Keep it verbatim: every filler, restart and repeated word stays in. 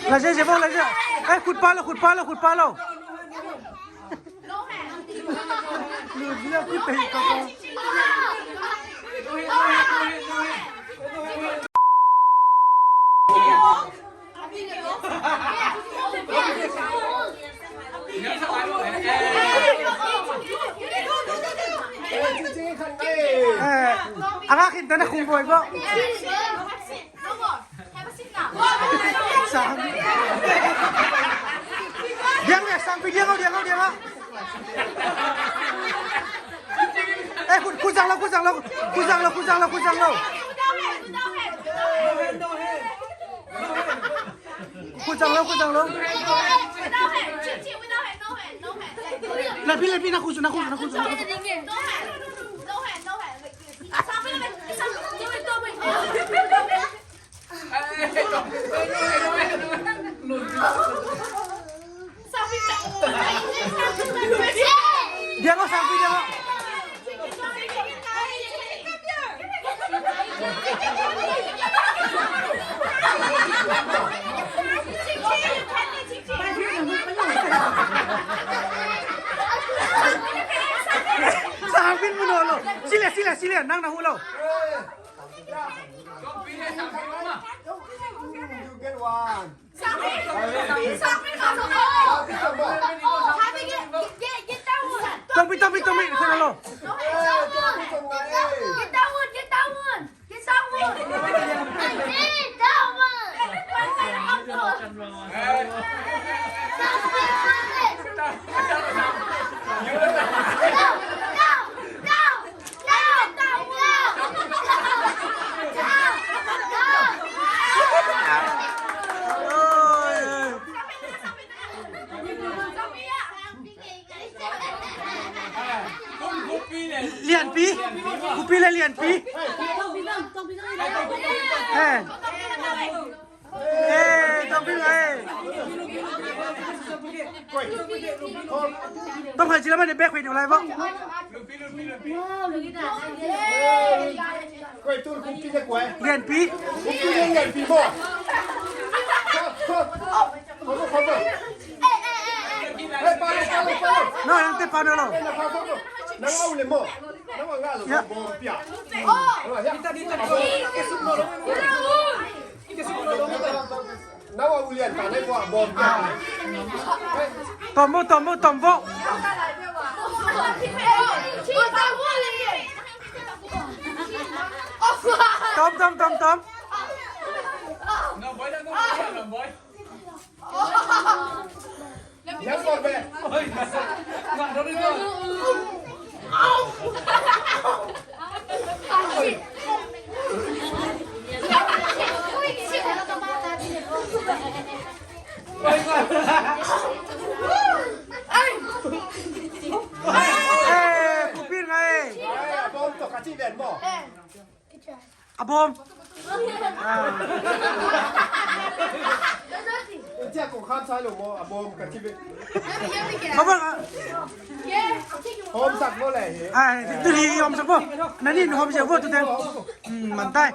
Lasia, lasia, bawng, lasia. Eh, khutpa lo, khutpa lo, khutpa lo. Eh, a ngak khin ta na khum buai bawh. Sang. Diang le, sangpi diang o, diang o, diang o. Eh, khut, khut zang lo, khut zang lo, khut zang lo, khut zang lo, khut zang lo. Khut zang lo, khut zang lo. Lianpi, lianpi, na khut zang, na khut zang, na khut zang, na khut zang. Diang o, sangpi diang o. Sangpi mun o lo. Sila, sila, sila. Nang na hu lo. You get one. Tommy, Tommy, Tommy, kena lo. Get down, get down, get down, get down. Lianpi. Kupi le lianpi. Eh. Eh, Tom Phil ngai. Tom Khai Cila mane bek phin ulai bawh. Lianpi. Lianpi mo. No, nang te pa no lo. Ya. Tom bo, tom bo, tom bo. Tom, tom, tom, tom. Eh, Kupi ngai. A bawm. Hawm sak maw le hi? Ah, tu hi hawm sak maw? Na nih hawm sak maw tu te? Hmm, man tai.